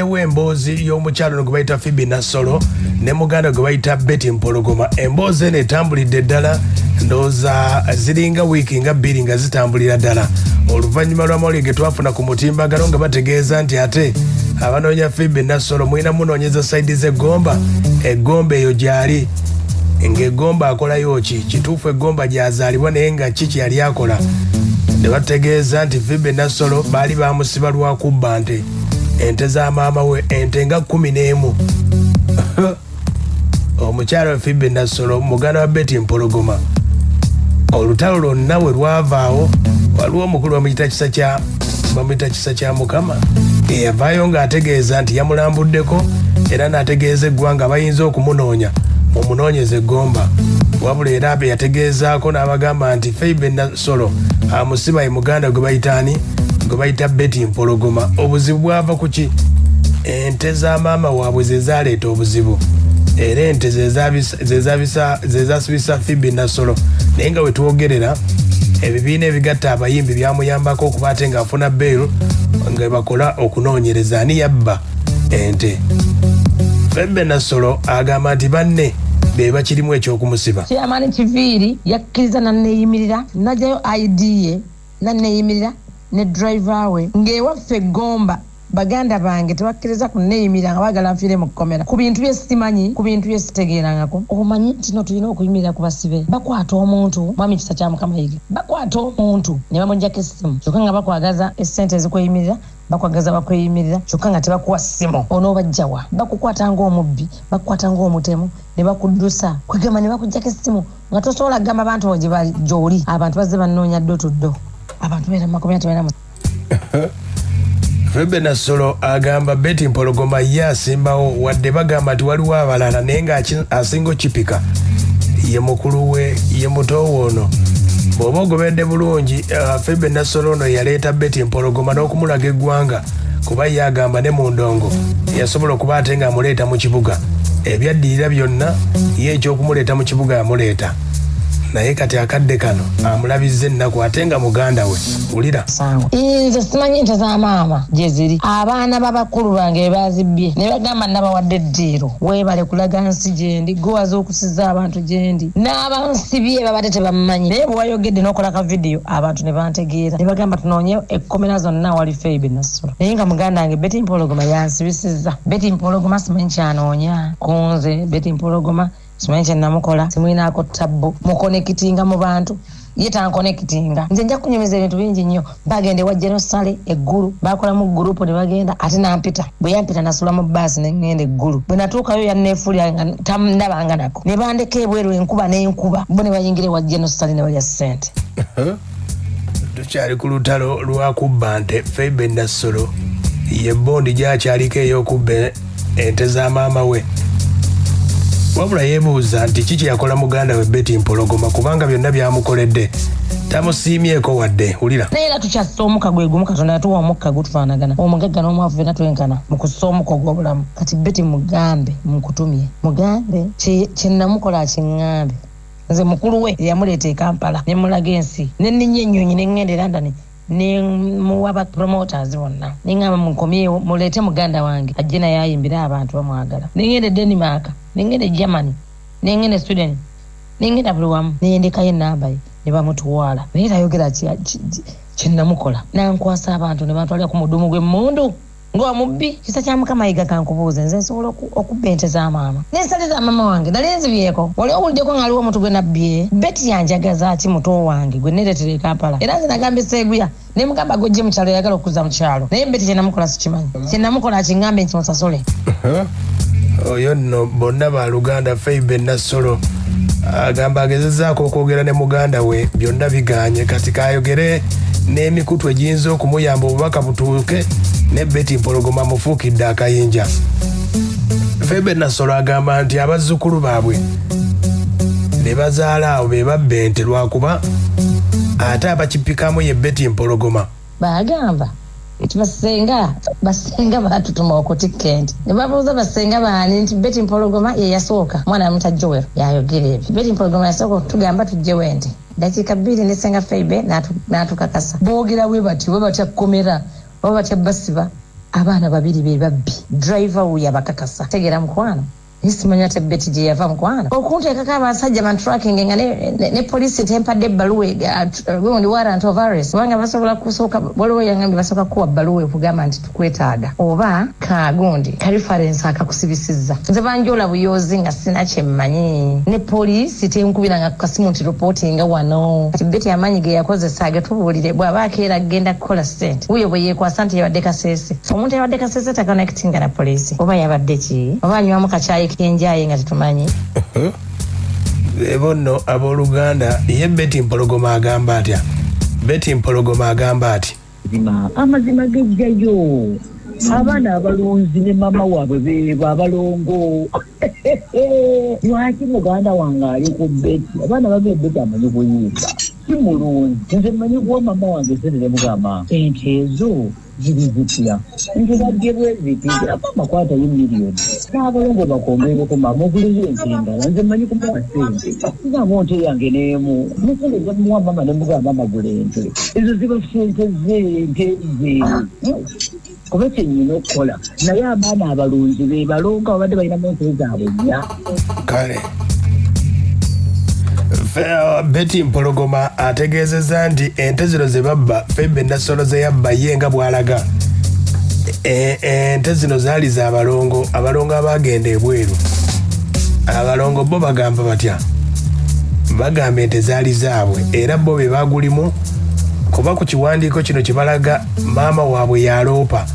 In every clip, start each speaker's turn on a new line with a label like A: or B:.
A: Wabaddewo emboozi y'omukyalo ono gwe bayita Phoebe Nassolo ne muganda gwe bayita Betty Mpologoma. Emboozi eno etambulidde ddala, ndowooza ziringa wiiki nga 2 nga zitambulira ddala, oluvannyuma lw'amawulire ge twafuna ku mutimbagano nga bategeeza nti ate abanoonya Phoebe Nassolo mulina munoonyeza side z'eggomba, eggomba eyo gy'ali, ng'eggomba akolayo ki? Kituufu eggomba gy'azaalibwa, naye nga ki kye yali akola? Ne bategeeza nti Phoebe Nassolo baali bamusiba lwa kubba nte, ente za maama we, ente nga 11. Omukyala Phoebe Nassolo, muganda wa Betty Mpologoma, olutalo lwonna we lwavaawo, waliwo omukulu bamuyita Kisa kya Mukama, eyavaayo ng'ategeeza nti yamulambuddeko era n'ategeeza eggwanga bayinza okumunoonya, mumunoonyeza eggomba. Wabula era be yategeezaako n'abagamba nti Phoebe Nassolo amusiba ye muganda gwe bayita ani? Gwe bayita Betty Mpologoma. Obuzibu bwava ku ki? Ente za maama waabwe ze zaaleeta obuzibu, era ente ze zasibisa Phoebe Nassolo. Naye nga wetwogerera, ebibiina ebigatta abayimbi byamuyambako okuba ate ng'afuna bail, nga bakola okunoonyereza ani yabba ente. Phoebe Nassolo agamba nti banne be bakirimu ekyokumusiba.
B: Chairman Kiviiri yakkiriza nanneeyimirira, najjayo ID ye nanneeyimirira ne driver we, ng'ewaffe eggomba baganda bange tebakkiriza kunneeyimirira nga baagala nfiire mu kkomera ku bintu bye simanyi, ku bintu bye sitegeerangako. Omanyi nti no tulina okuyimirira ku basibe. Bakwata omuntu, mwami Kisa kya Mukama Yiga, bakwata omuntu ne bamuggyako essimu, kyokka nga bakwagaza essente ezikweyimirira, bakwagaza bakweyimirira, kyokka nga tebakuwa ssimu. Onoobajjawa? Bakukwata ng'omubbi, bakukwata ng'omutemu ne bakuddusa, kwegamba ne bakuggyako essimu nga tosobola kugamba bantu bo gye bali gy'oli. Abantu bazze bannoonya ddo to ddo, abantu beera mu makomera, tebalina mu
A: Phoebe Nassolo agamba Betty Mpologoma ye asimbawo, wadde bagamba nti waliwo abalala, naye nga asinga okipika ye mukulu we, ye muto ono. Bw'oba ogobedde bulungi, Phoebe Nassolo ono yaleeta Betty Mpologoma n'okumulaga eggwanga, kuba ye agamba ne mu ndongo yasobola okuba ate ng'amuleeta mu kibuga. Ebyaddirira byonna ye ekyokumuleeta mu kibuga yamuleeta, naye kati akadde kano amulabizza ennaku ate nga muganda we. Wulira.
B: Nze simanyi nte za maama gye ziri. Abaana b'abakulu bange be bazibbye ne bagamba nabawadde eddiiro. Weebale kulaga nsi gye ndi, gwe wazuukusizza abantu gye ndi. N'abansibye babadde tebammanyi, naye bwe wayogedde n'okola ka vidiyo abantu ne bantegeera ne bagamba tunoonye ekkomera zonna awali Phoebe Nassolo. Naye nga muganda wange Betty Mpologoma yansibisizza. Betty Mpologoma simanyi kyanoonya ku nze. Betty Mpologoma simanyi kye namukola, simulinaako tabbu. Mukonekitinga mu bantu, ye tankonekitinga. Nze nja kunyumiza ebintu bingi nnyo. Bagenda ewa General Sale eggulu, bakolamu gurupu ne bagenda, ate nampita. Bwe yampita nasula mu bbaasi ne ŋŋenda eggulu. Bwe natuukayo yanneefuulira nga tandabanga nako, ne bandeka ebweru enkuba n'enkuba, bo ne bayingira ewa General Sale ne balya ssente.
A: Tukyali ku lutalo lwa kubba nte. Phoebe Nassolo ye bondi gyakyaliko ey'okubba ente za maama we, wabula yeebuuza nti ki kye yakola muganda we Betty Mpologoma, kubanga byonna byamukoledde tamusiimyeko wadde. Wulira.
B: Naye era tukyassa omukka gwe gumu. Katonda yatuwa omukka gutufaanagana, omugagga n'omwavu fenna twenkana mu kussa omukka ogw'obulamu. Kati Betty mugambe, nkutumye, mugambe kye namukola akiŋŋambe. Nze mukulu we eyamuleeta e Kampala ne mulaga ensi, ne nninnya ennyonyi ne ŋŋenda e London ne muwa ba promoters bonna, ne ŋŋamba mukomyewo muleete muganda wange ajje naye ayimbire, abantu bamwagala. Ne ŋŋenda e Denmark, ne ŋŋenda e Germany, ne ŋŋenda e Sweden, ne ŋŋenda buli wamu, ne ndekayo ennamba ye ne bamutwala. Naye tayogera kye namukola. Nankwasa abantu ne bantwalira ku mudumu gw'emmundu ng'omubbi. Kisa kya Mukama Yiga, kankubuuze, nze nsobola okubba ente za maama n'ensale za maama wange? Nali nzibyeko? Wali owuliddeko nga aliwo omuntu gwe nabbye? Betty yanjagaza ki? Muto wange gwe neeretera e Kampala. Era nze nagambye Seeguya ne mugamba gojje mu kyalo, yagala okuzza mu kyalo, naye Betty kyenamukola sikimanyi. Kyenamukola akiŋŋambe nti musasule.
A: Oyo nno bonna baluganda. Phoebe Nassolo agamba agezezaako okwogera ne muganda we, byonna biganye. Kati kayogere n'emikutu egiyinza okumuyamba obubaka butuuke ne Betty Mpologoma amufuukidde akayinja. Phoebe Nassolo agamba nti abazzukulu baabwe be bazaala awo be babba ente, lwakuba ate abakipikamu ye Betty Mpologoma.
B: Bagamba nti basenga batutuma okutikka ente, ne babuuza basenga baani, nti Betty Mpologoma ye yasooka. Mwana amuta Joel yayogera ebyo. Betty Mpologoma yasooka okutugamba tugyewo ente, dakiika 2 ne senga Feibe n'atukakasa. Boogera bwe batyo, bwe batya kkomera oba batya basiba. Abaana babiri be babbi, driver wuyo abakakasa. Tegeera mukwano, naye simanya ate Betty gye yava mukwano okunteekako abasajja bantracking nga ne, ne, ne poliisi tempadde ebbaluwa gundi warrant of arrest, kubanga basobola kusooka, waliwo yangambye basooka kukuwa bbaluwa ekugamba nti tukwetaaga oba kagundi ka reference akakusibisizza. Nze banjola buyoozi nga sina kyemmanyi, ne poliisi tenkubiranga ku kasimu nti reportinga wano. Kati Betty amaanyi ge yakozesa agetubuulire bw'aba akeera agenda kukola ssente. Wuyo bwe yeekwasa nti yabadde Kasese, omuntu yabadde Kasese taconnectinga na poliisi, oba yabadde ki, oba anywamu kacyayi kenjaye nga tetumanyi.
A: Ebo nno abooluganda. Ye Betty Mpologoma agamba atya? Betty Mpologoma agamba ati
C: Amazima, amazima gejjayo. Abaana abalunzi ne mama waabwe beebo abalongo. Lwaki muganda wange ali ku Betty? Abaana bagee Betty amanyi kuyimba, si mulunzi. Nze mmanyi kuwa mama wange sente ne mugamba ente ezo ziri zitya, nti babbye bwe ziti. Mama kwatayo miliyoni n'abalongo bakombeereko, mama oguleyo ente endala. Nze mmanyi kumuwa sente, ngamba nte yange n'emu musente muwa mama ne mugamba mama gula ente ezo, ziba sente ze, ente ze kuba kyenyina okukola. Naye abaana abalunzi be balongo, babadde balinamu ente zaabwe nnya.
A: Kale Betty Mpologoma ategeezezza nti ente zino ze babba, Febe Nassolo ze yabba ye nga bw'alaga, ente zino zaali za balongo, abalongo abagenda ebweru. Abalongo bo bagamba batya? Bagamba ente zaali zaabwe era bo be bagulimu, kuba ku kiwandiiko kino kye balaga maama waabwe yaloopa,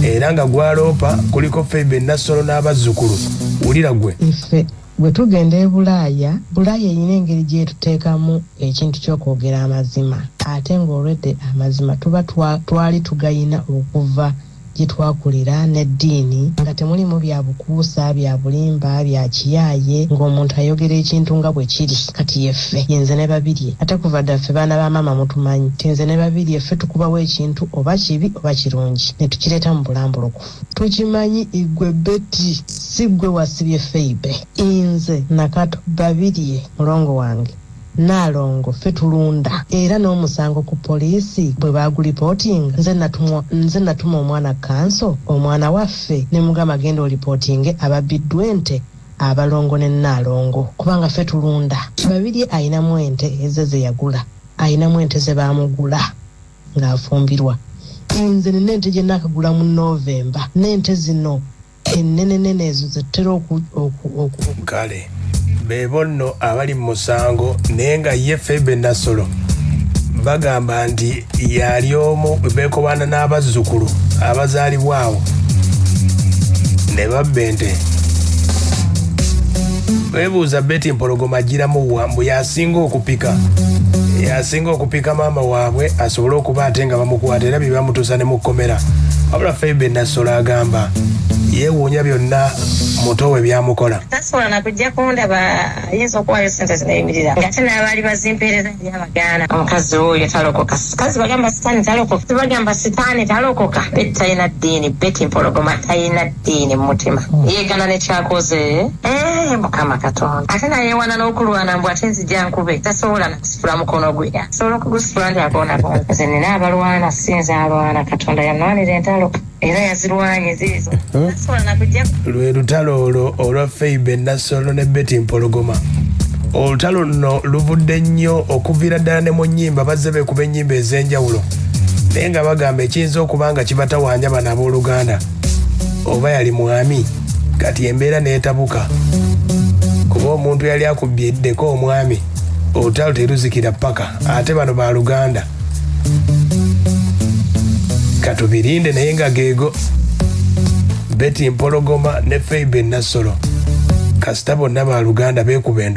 A: era nga gwaloopa kuliko Febe Nassolo n'abazzukulu. Wulira gwe.
D: Ffe bwe tugenda e Bulaaya, Bulaaya erina engeri gyetuteekamu ekintu ky'okwogera amazima, ate ng'olwedde amazima tuba twali tugayina okuva gye twakulira n'eddiini, nga temulimu bya bukuusa, bya bulimba, bya kiyaaye, ng'omuntu ayogera ekintu nga bwe kiri. Kati yeffe yenze ne Babirye, ate kuva dda ffe baana ba maama mutumanyi nti nze ne Babirye ffe tukubawo ekintu oba kibi oba kirungi ne tukireeta mu bulambulukufu. Tukimanyi igwe Betty si ggwe wasibye Feibe. Nze Nakato Babirye mulongo wange Naalongo, ffe tulunda, era n'omusango ku poliisi bwe bagulipootinga nze natuma omwana kanso, omwana waffe, ne mugamba genda olipootinge ababbiddwa ente, abalongo ne Naalongo, kubanga ffe tulunda. Babirye ayinamu ente eze ze yagula, ayinamu ente ze baamugula ng'afumbirwa. Nze nina ente gye naakagula mu Novemba, n'ente zino ennenenene ezo zetutera oku
A: Kale bebo nno abali mu musango, naye nga ye Febe Nassolo bagamba nti yali omu beekobaana n'abazzukulu abazaalibwa awo ne babba ente. Beebuuza Betty Mpologoma agiramuwa, mbu yasinga okupika, yasinga okupika maama waabwe asobole okuba ate nga bamukwata, era bye bamutuusa ne mukkomera. Wabula Febe Nassolo agamba yeewuunya byonna muto we byamukola.
B: Tasobola nakujja kundaba, ayinza okuwayo sente zineyimirira ngate n'abaali bazimpeereza yali abagaana. Omukazi oyo talokoka. Kazi bagamba sitaani talokoka, bagamba sitaani talokoka. Betty talina ddiini, Betty Mpologoma talina ddiini mu mutima, yeegana nekyakoze. Mukama Katonda, ate nayeewana n'okulwana mbu ate nzija nkube. Tasobola nakusitula mukono gwe, asobola okugusitula nti akoonako. Nze nina abalwana, si nze alwana. Katonda yanwanira entalo era yazirwanye ziizo. Tasobola nakujja.
A: Lwe lutalo olwo olwa Feibe Nassolo ne Betty Mpologoma. Olutalo luno luvudde nnyo okuviira ddala ne mu nnyimba, bazze beekuba ennyimba ez'enjawulo, naye nga bagamba ekiyinza okuba nga kibatawaanya bano abooluganda oba yali mwami, kati embeera n'etabuka kuba omuntu yali akubyeddeko omwami. Olutalo teruzikira paka, ate bano baluganda. Katubirinde, naye nga geego Betty Mpologoma ne Feibe Nassolo, kasita bonna baluganda beekuba endo.